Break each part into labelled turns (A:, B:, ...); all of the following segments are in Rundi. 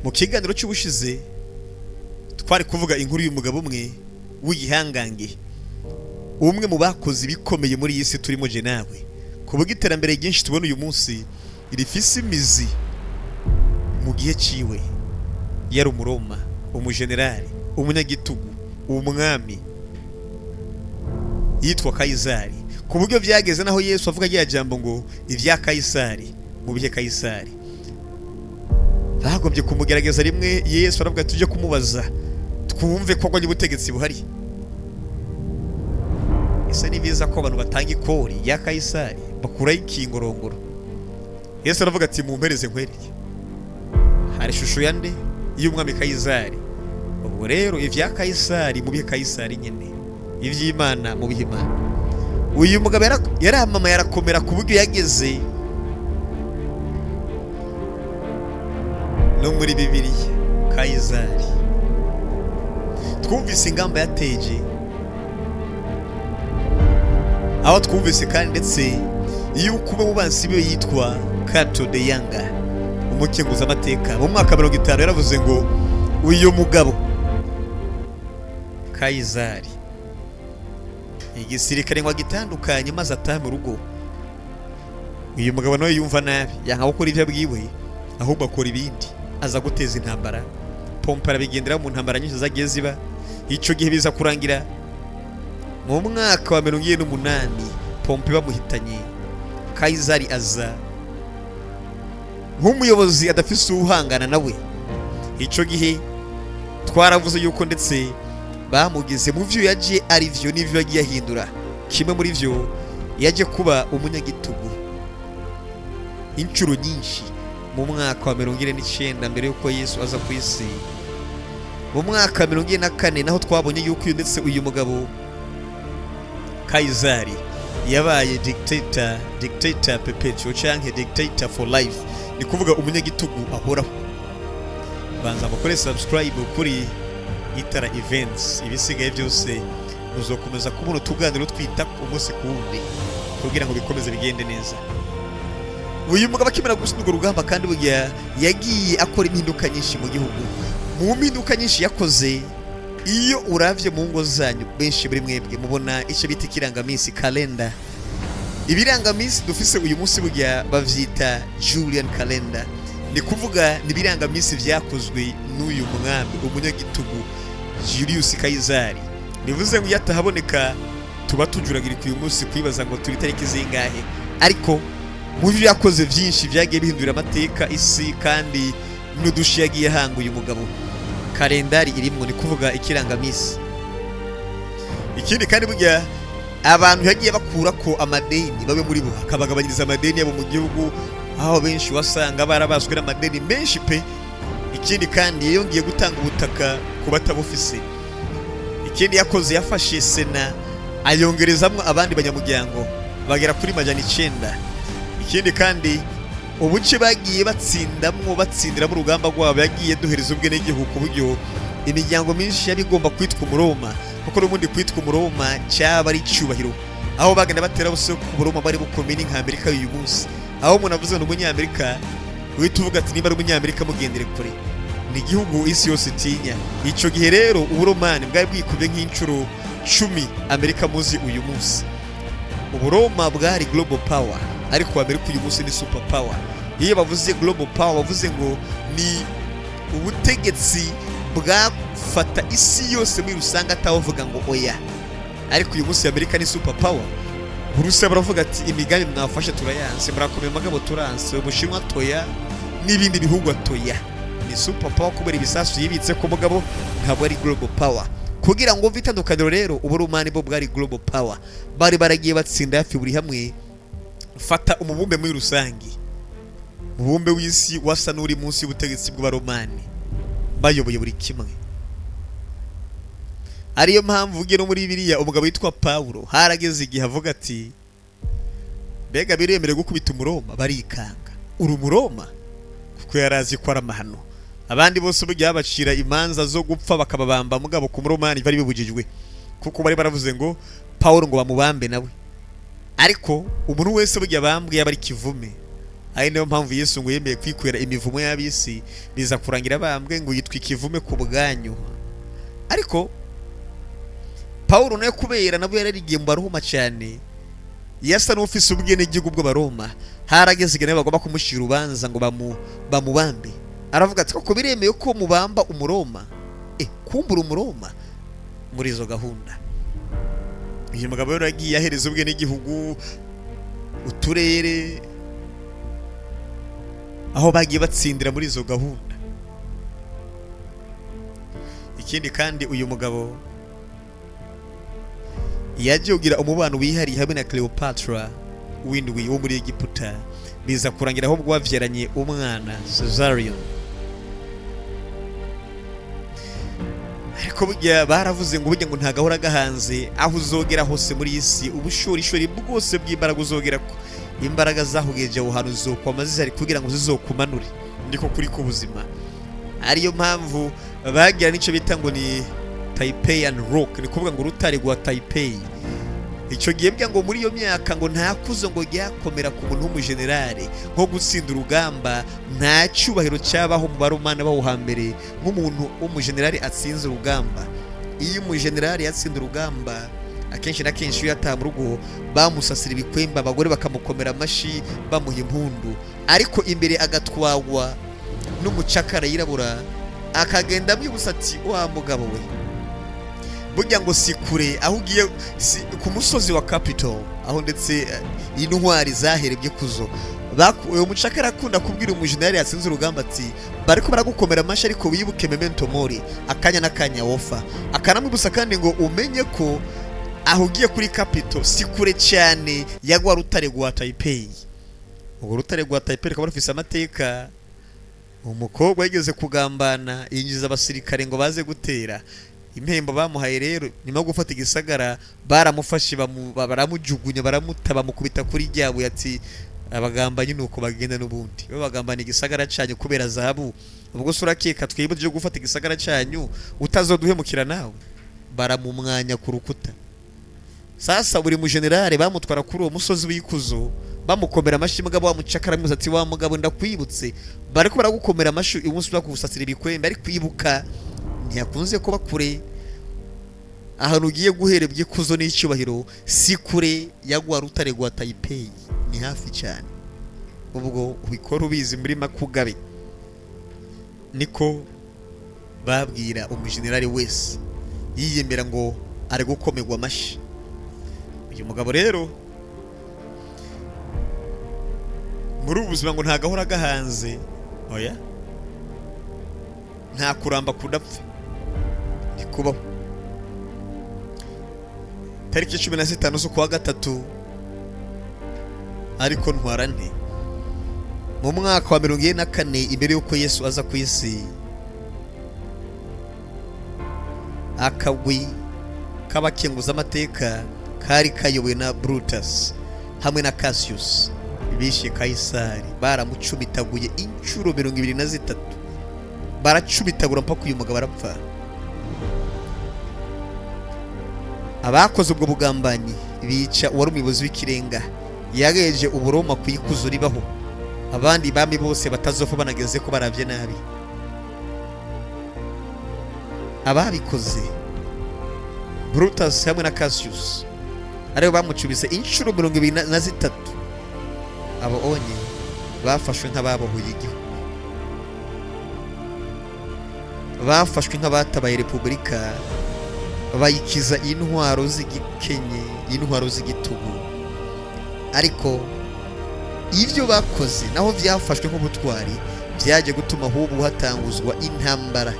A: Mu kiganiro cy'ubushize twari kuvuga inkuru y'umugabo umwe w'igihangange, umwe mu bakoze ibikomeye muri iyi si turimo je nawe, ku buryo iterambere ryinshi tubona uyu munsi rifise imizi mu gihe ciwe. Yari umuroma, umujenerali, umunyagitugu, umwami yitwa Kayisari, ku buryo byageze naho Yesu avuga rya jambo ngo ibya Kayisari mu bihe Kayisari. Bagombye kumugerageza rimwe, Yesu aravuga tujye kumubaza twumve ko agwanye ubutegetsi buhari. Ese ni byiza ko abantu batanga ikori ya Kayisari bakuraho ikingorongoro? Yesu aravuga ati mumpereze nkwereke. Hari ishusho ya nde? Y'umwami Kayisari. Ubwo rero ibya Kayisari mu bihe Kayisari nyine, iby'Imana mu bihe Imana. Uyu mugabo yaramamaye arakomera ku buryo yageze no muri Bibiliya. Kayizari twumvise ingamba yateje, aho twumvise kandi ndetse yuko umwe mu bansi be yitwa Cato the Younger, umukenguzamateka mu mwaka 50 yaravuze ngo uyu mugabo Kayizari igisirikare ngo agitandukanye maze atahe mu rugo. Uyu mugabo nawe yumva nabi, yanka gukora ibyo abwiwe, ahubwo akora ibindi, aza guteza intambara. Pompe arabigendera mu ntambara nyinshi zagiye ziba. Icyo gihe biza kurangira mu mwaka wa 48 Pompe bamuhitanye. Kayizari aza nk'umuyobozi adafise uwuhangana nawe. Icyo gihe twaravuze yuko ndetse bamugize mu byo yaje ari byo n'ibyo yagiye ahindura. Kimwe muri byo, yaje kuba umunyagitugu inshuro nyinshi. Mu mwaka wa 49 mbere y'uko Yesu aza ku isi, mu mwaka wa 44 naho twabonye yuko ndetse uyu mugabo Kayizari yabaye dictator, dictator perpetual canke dictator for life, ni kuvuga umunyagitugu ahoraho. Banza mukore subscribe kuri Itara Events, ibisigaye byose muzokomeza kubona utuganiro twita umunsi ku wundi kugira ngo bikomeze bigende neza. Uyu mugabo akimara gutsinda urwo rugamba kandi burya yagiye akora impinduka nyinshi mu gihugu. Mu mpinduka nyinshi yakoze, iyo uravye mu ngo zanyu benshi muri mwebwe mubona icyo bita ikirangaminsi, kalenda. Ibirangaminsi dufise uyu munsi burya bavyita Julian calendar, ni kuvuga ni ibirangaminsi vyakozwe n'uyu mwami umunyagitugu Julius Kayizari. Bivuze ngo iyo atahaboneka tuba tujuragirika uyu munsi kwibaza ngo turi tariki zingahe. Ariko mu byo yakoze byinshi byagiye bihindura amateka isi kandi n'udushi yagiye ahanga uyu mugabo, kalendari irimwo, ni kuvuga ikirangamisi. Ikindi kandi burya abantu yagiye bakura ko amadeni, babe muri bo akabagabanyiriza amadeni yabo mu gihugu, aho benshi wasanga barabaswe n'amadeni menshi pe. Ikindi kandi yongeye gutanga ubutaka ku batabufise. Ikindi yakoze, yafashe sena ayongerezamwo abandi banyamuryango bagera kuri 900. Ikindi kandi ubuce bagiye batsindamwo, batsindiramo urugamba rwabo, yagiye duhereza ubwenegihugu ku buryo imiryango myinshi yari igomba kwitwa umuroma, kuko n'ubundi kwitwa umuroma cyaba ari icyubahiro. Aho bagenda batera bose ku Buroma bari bukomeye nka Amerika y'uyu munsi, aho umuntu avuze ngo ni umunyamerika uhita uvuga ati niba ari umunyamerika mugendere kure, ni igihugu isi yose itinya. Icyo gihe rero uburomani bwari bwikubye nk'inshuro 10 Amerika muzi uyu munsi. Uburoma bwari global power, ariko Amerika uyu munsi ni super power. Iyo bavuze global power bavuze ngo ni ubutegetsi bwafata isi yose muri rusange atavuga ngo oya. Ariko uyu munsi Amerika ni super power. Uburusiya baravuga ati imigambi mwafashe turayanse, murakomeye mugabo turanse, Ubushinwa toya, n'ibindi bihugu atoya. Ni super power kubera ibisasu yibitse ku mugabo, ntabwo ari global power. Kugira ngo umve itandukaniro rero, uburumani bwo bwari global power, bari baragiye batsinda hafi buri hamwe. Fata umubumbe muri rusange, umubumbe w'isi wasa n'uri munsi y'ubutegetsi bw'abaromani, bayoboye buri kimwe. Ariyo mpamvu ugiye no muri biriya umugabo witwa Pawulo harageze igihe avuga ati mbega biremerewe gukubita umuroma? Barikanga, uri umuroma? Kuko yari azi ko ari amahano. Abandi bose burya babacira imanza zo gupfa bakababamba, mugabo ku muromani bari bibujijwe, kuko bari baravuze ngo Pawulo ngo bamubambe nawe. Ariko umuntu wese burya bambwe yaba ari kivume, Ari niyo mpamvu Yesu ngo yemeye kwikorera imivumo y'ab'isi, biza kurangira bambwe ngo yitwa ikivume ku bwanyu. Ariko Pawulo nawe kubera nabo yararigiye mu Baroma cyane, yasa n'ufise ubwenegihugu bw'Abaroma, harageze igihe nabo bagomba kumushyira urubanza ngo bamubambe. Aravuga ati koko biremewe ko mubamba Umuroma? Kumbura Umuroma muri izo gahunda. Uyu mugabo rero yagiye ahereza ubwenegihugu uturere aho bagiye batsindira muri izo gahunda. Ikindi kandi uyu mugabo yagiye kugira umubano wihariye hamwe na Cleopatra w'indwi wo muri Egiputa, biza kurangira ahubwo bavyaranye umwana Caesarion. Ariko burya baravuze ngo burya ngo nta gahora gahanze, aho uzogera hose muri iyi si ubushorishori bwose bw'imbaraga uzogera ko imbaraga zahugeje aho hantu zokwama zihari kugira ngo zizokumanure. Ndiko kuri k'ubuzima. Ariyo mpamvu bagira n'icyo bita ngo ni Tarpeian Rock, ni kuvuga ngo urutare rwa Taipei. Icyo gihe bya ngo muri iyo myaka ngo nta kuzo ngo ryakomera ku muntu w'umujenerali nko gutsinda urugamba, nta cyubahiro cyabaho mu Baromani baho hambere nk'umuntu w'umujenerali atsinze urugamba. Iyo umujenerali yatsinda urugamba, akenshi na kenshi iyo yataha mu rugo bamusasira ibikwembe, abagore bakamukomera amashi bamuha impundu, ariko imbere agatwagwa n'umucakara yirabura, akagenda amwibutsa ati wa mugabo we, burya ngo si kure aho ugiye, si ku musozi wa Capitol aho ndetse intwari zaherebye kuzo. Uyu mucakara akunda kubwira umujenerali yatsinze urugamba ati bariko baragukomera amashi, ariko wibuke memento mori, akanya n'akanya wofa. Akanamwibutsa kandi ngo umenye ko aho ugiye kuri Capitol si kure cyane ya rwa rutare rwa Taipei. Urwo rutare rwa Taipei rukaba rufise amateka. Umukobwa yigeze kugambana yinjiza abasirikare ngo baze gutera. Impembo bamuhaye rero nyuma yo gufata igisagara, baramufashe baramujugunya, baramuta, bamukubita kuri ryabuye ati abagambanyi nuko bagenda n'ubundi babagambana igisagara cyanyu kubera zahabu, ubwo se urakeka twebwe tuje gufata igisagara cyanyu utazoduhemukira nawe? Baramumwanya ku rukuta. Sasa buri mujenerali bamutwara kuri uwo musozi w'ikuzo, bamukomera amashyi, mugabo wamucakara amuza ati wa mugabo ndakwibutse, bariko baragukomera amashyi uyu munsi bakugusasira ibikwembe, ariko kwibuka ntiyakunze kuba kure. Ahantu ugiye guhera iby'ikuzo n'icyubahiro si kure ya rwa rutare rwa Taipei, ni hafi cyane. Ubwo ubikora ubizi muri makugabe. Niko babwira umujenerali wese yiyemera ngo ari gukomerwa amashyi. Uyu mugabo rero muri ubu buzima ngo nta gahora gahanze, oya, nta kuramba kudapfa ntikubaho. Tariki 15 z'ukwa gatatu, ariko ntwara nte, mu mwaka wa 44 imbere y'uko Yesu aza ku isi, akagwi k'abakenguza amateka kari kayobowe na Brutus hamwe na Cassius bishe Kaisari, baramucumitaguye inshuro 23, baracumitagura mpaka uyu mugabo arapfa. Abakoze ubwo bugambanyi bica uwari umuyobozi w'ikirenga yagejeje Uburoma ku ikuzo ribaho, abandi bami bose batazopfa banageze ko baravye nabi. Ababikoze Brutus hamwe na Cassius aribo bamucubise inshuro 23, abo onye bafashwe nk'ababohoye igihugu, bafashwe nk'abatabaye repubulika, bayikiza intwaro z'igikenye, intwaro z'igitugu. Ariko ibyo bakoze naho byafashwe nk'ubutwari, byaje gutuma ahubwo hatanguzwa intambara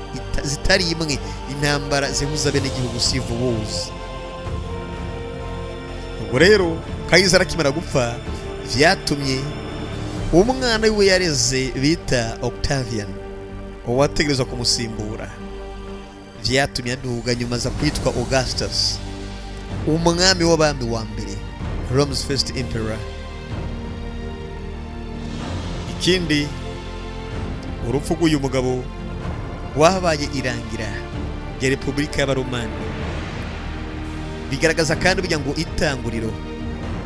A: zitari imwe, intambara zihuza bene igihugu, civil wars. Ubwo rero Kayizari akimara gupfa, vyatumye umwana we yareze bita Octavian uwategerezwa kumusimbura, vyatumye aduga nyuma aza kwitwa Augustus, umwami w'abami wa mbere, Rome's first emperor. Ikindi, urupfu rw'uyu mugabo wabaye irangira rya Repubulika y'Abaromani, bigaragaza kandi burya ngo itanguriro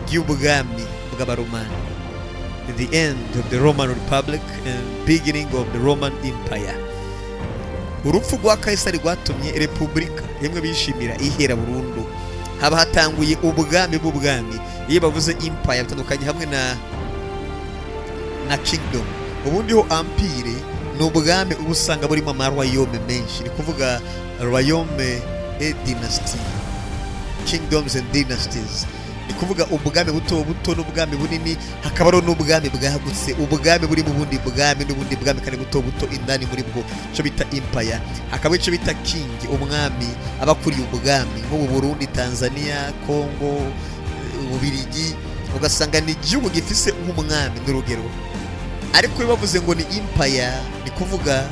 A: ry'ubwami bw'Abaromani. The end of the Roman Republic and beginning of the Roman Empire. Urupfu rwa Kayisari rwatumye repubulika imwe bishimira ihera burundu, haba hatanguye ubwami bw'ubwami. Iyo bavuze empire bitandukanye hamwe na kingdom. Ubundi ho empire ni ubwami uba usanga burimo ama royaume menshi, ni kuvuga royaume et dynasty, kingdoms and dynasties, ni kuvuga ubwami buto buto n'ubwami bunini, hakaba hariho n'ubwami bwagutse, ubwami buri mu bundi bwami n'ubundi bwami kandi buto buto indani muri bwo, icyo bita empire. Hakaba icyo bita king, umwami aba akuriye ubwami, nk'ubu Burundi, Tanzania, Congo, Ububirigi, ugasanga ni igihugu gifise nk'umwami n'urugero. Ariko iyo bavuze ngo ni empire, ni kuvuga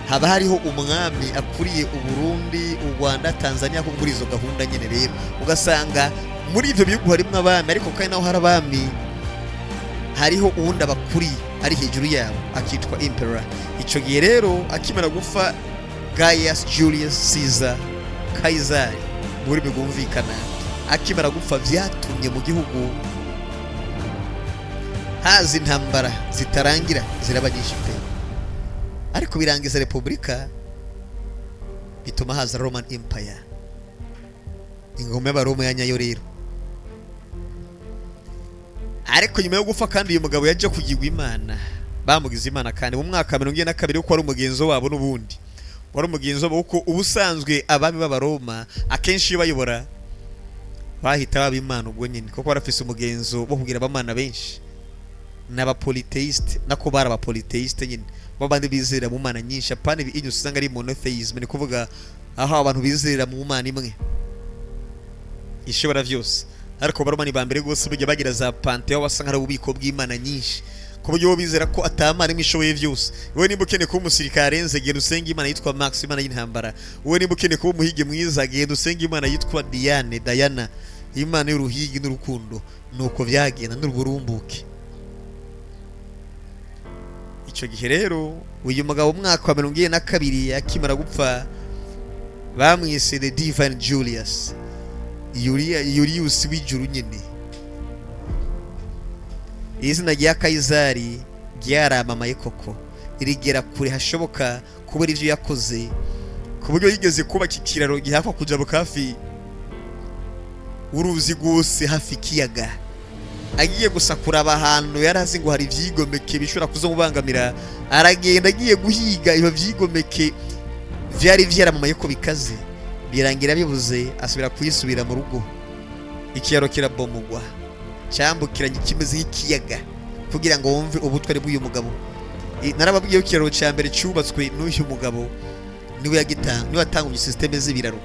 A: haba hariho umwami akuriye Uburundi, u Rwanda, Tanzania, ko muri izo gahunda nyine. Rero ugasanga muri ibyo bihugu harimo abami, ariko kandi naho hari abami hariho uwundi abakuriye ari hejuru yabo akitwa emperor. Icyo gihe rero akimara gupfa Gaius Julius Caesar, Kayizari mu rurimi rwumvikana, akimara gupfa byatumye mu gihugu haza intambara zitarangira, ziraba nyinshi pe, ariko birangiza repubulika, bituma haza Roman Empire, ingoma y'Abaroma ya nyayo rero. Ariko nyuma yo gupfa kandi uyu mugabo yaje kugirwa imana, bamugize imana kandi mu mwaka wa 42, kuko wari umugenzo wabo, n'ubundi wari umugenzo wabo, kuko ubusanzwe abami b'Abaroma akenshi iyo bayobora bahita baba imana ubwo nyine, kuko barafise umugenzo wo kugira abamana benshi n'abapolythéiste, nako bari abapolythéiste nyine, babandi bizera mu mana nyinshi, apana ibi inyu usanga ari monotheism, ni kuvuga aho abantu bizerera mu mana imwe ishobora byose. Ariko Abaromani ba mbere rwose burya bagira za panthéon, wasanga ari ububiko bw'imana nyinshi, ku buryo bo bizera ko atamana imwe ishoboye byose. Wowe niba ukeneye kuba umusirikare arenze, genda usenge imana yitwa Max, imana y'intambara. Wowe niba ukeneye kuba umuhigi mwiza, genda usenge imana yitwa Diane, Diana, imana y'uruhigi n'urukundo. Nuko byagenda n'uburumbuke. Icyo gihe rero uyu mugabo mu mwaka wa 42 akimara gupfa bamwise the Divine Julius, Julius w'ijuru nyine. Izina rya Kayizari ryaramamaye koko, rigera kure hashoboka kubera ibyo yakoze, ku buryo yigeze kubaka ikiraro gihakwa kujabuka hafi uruzi rwose, hafi ikiyaga. Agiye gusa kuraba ahantu yari azi ngo hari ivyigomeke bishobora kuzomubangamira, aragenda agiye guhiga ibyo vyigomeke vyari vyaramamaye ko bikaze, birangira bibuze, asubira kuyisubira mu rugo, ikiraro kirabomugwa cyambukiranye kimeze nk'ikiyaga, kugira ngo wumve ubutwari bw'uyu mugabo. Narababwiye ko ikiraro cya mbere cyubatswe n'uyu mugabo, niwe yagitanga, niwe watanguje système z'ibiraro.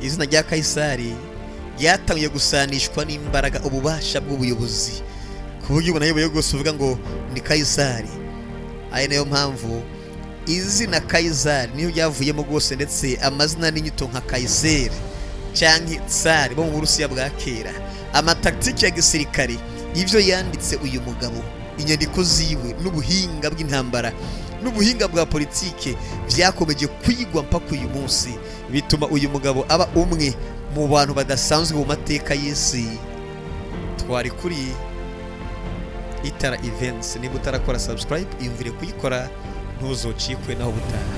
A: Izina rya Kayisari ryatangiye gusanishwa n'imbaraga, ububasha bw'ubuyobozi, ku buryo ubona ayoboye rwose uvuga ngo ni Kayisari. Ari nayo mpamvu izina Kayisari niyo ryavuyemo rwose, ndetse amazina n'inyito nka Kayiseri cyangwa Tsari bo mu Burusiya bwa kera. Amatactique ya gisirikare, ibyo yanditse uyu mugabo, inyandiko ziwe n'ubuhinga bw'intambara n'ubuhinga bwa politike byakomeje kwigwa mpaka uyu munsi, bituma uyu mugabo aba umwe mu bantu badasanzwe mu mateka y'isi. Twari kuri Itara Events. Niba utarakora subscribe, iyumvire kuyikora, ntuzocikwe. Naho butaha.